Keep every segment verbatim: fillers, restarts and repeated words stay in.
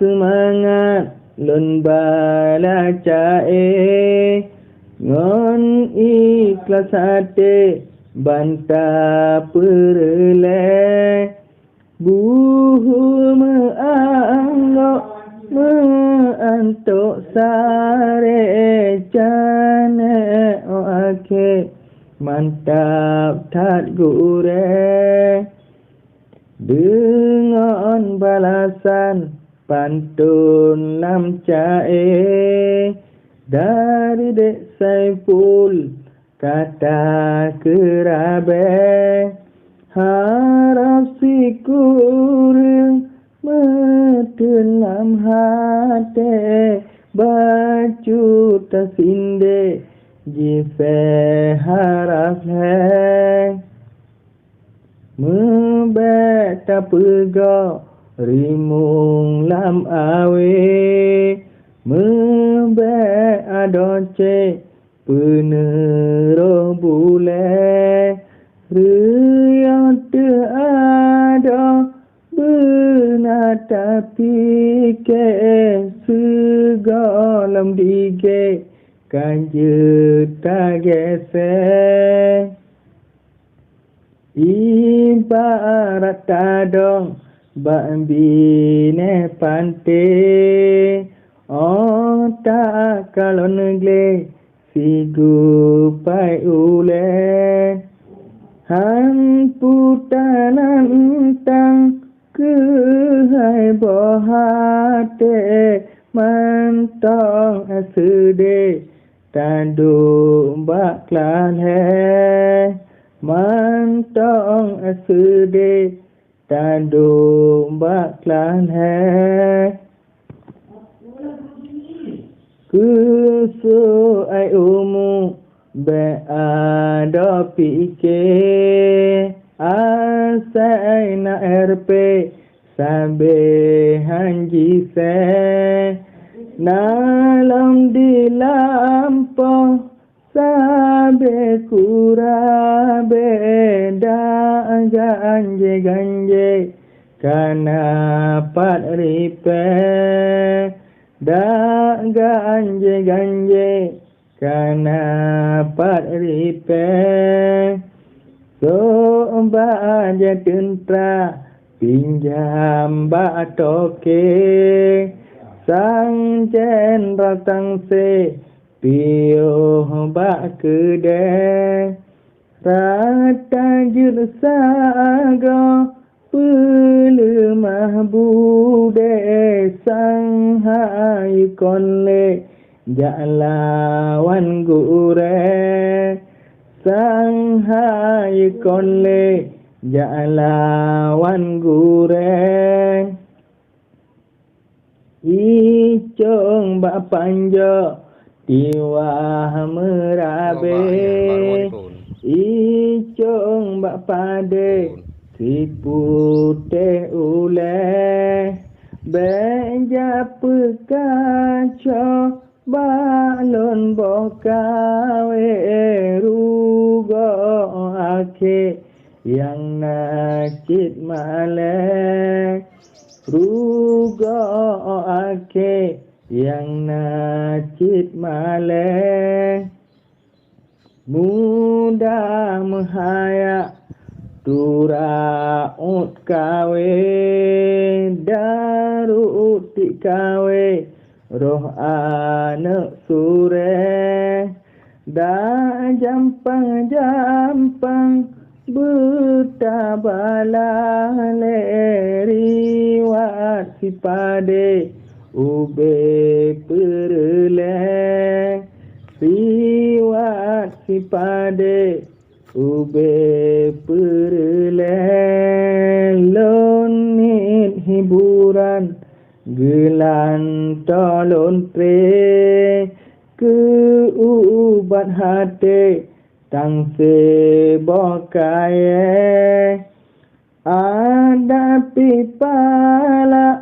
Seumangat lôn balaca-e, ngon ikhlaih até ban tapeureulée. Buhue meuanggok meuantok saré, canék 'oh akhé mantap that gurée. Deungon balasan pantôn lam ca-e dari Dek Saiful ka takeurabe, harab sikureueng meuteun lam até, bacut tasindé jisé harab lhée. Meubék tapeugoe rimueng lam awe, meubék adoe cék peuneuroh bulée. Reuyoh teuh adoe beuna tapike, sigohlom digée ka jeuet tagésék. Ibarat tadong bak binéh panté, 'oh takalon glé sigupai ulée. Han peutanantang keuhai boh até, mantong seudeh taduek bak klah lhée, mantong seudeh taduek bak klah lhée. Keu seuai umu bék adoe pike, asai na R P sabe han jisé. Na lom dilampôh sabe kurabe, dak ganjé-ganjé kana pat ripée, dak ganjé-ganjé kana pat ripée. Sok bajée teuntra pinjam bak toke, sang jenderal tangse piôh bak keudée. Rata jeuet sagoe peuleumah budée, sang hayeu kon lé jak lawan gurée, sang hayeu kon lé jak lawan gurée. Icong bak panjoe tiwah meurabe, icong bak padé siputéh ulée. Bék jak peukaco bak lôn boh kawé, rugoe akhé nyang na cit malée. Rugoe akhé nyang na cit malée. Muda meuhaya tura ôt kawé, daru tiek kawé roh aneuëk surée. Dak jampang-jampang beutabalah lé, riwat sipadé ubé peureulée, riwat sipadé ubé peureulée. Lôn niet hiburan geulantoe lôn tré, keu ubat até tangse boh kayée. Adak pih palak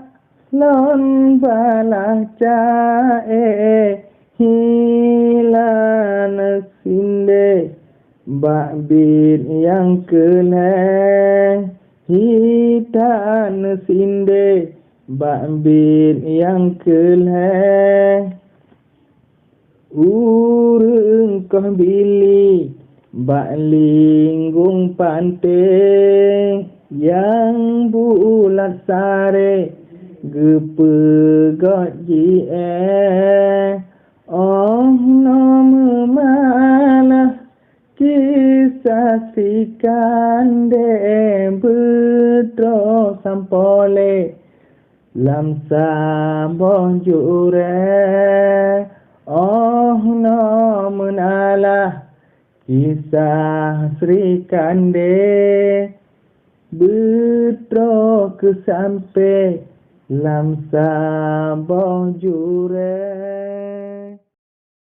lôn balaca-e, hilan sindé bak biet nyang keu lhée, hitan sindé Bak biet nyang keu lhèe, ureueng koh Bili bak linggong panté, nyang bulat saré geupeugöt jiéh. Óh noe meumalah kisah Srikandé beutroh sampoe lé lam saboh jurée. Óh noe meunalah kisah Srikandé beutroh keusampé lam saboh jurée.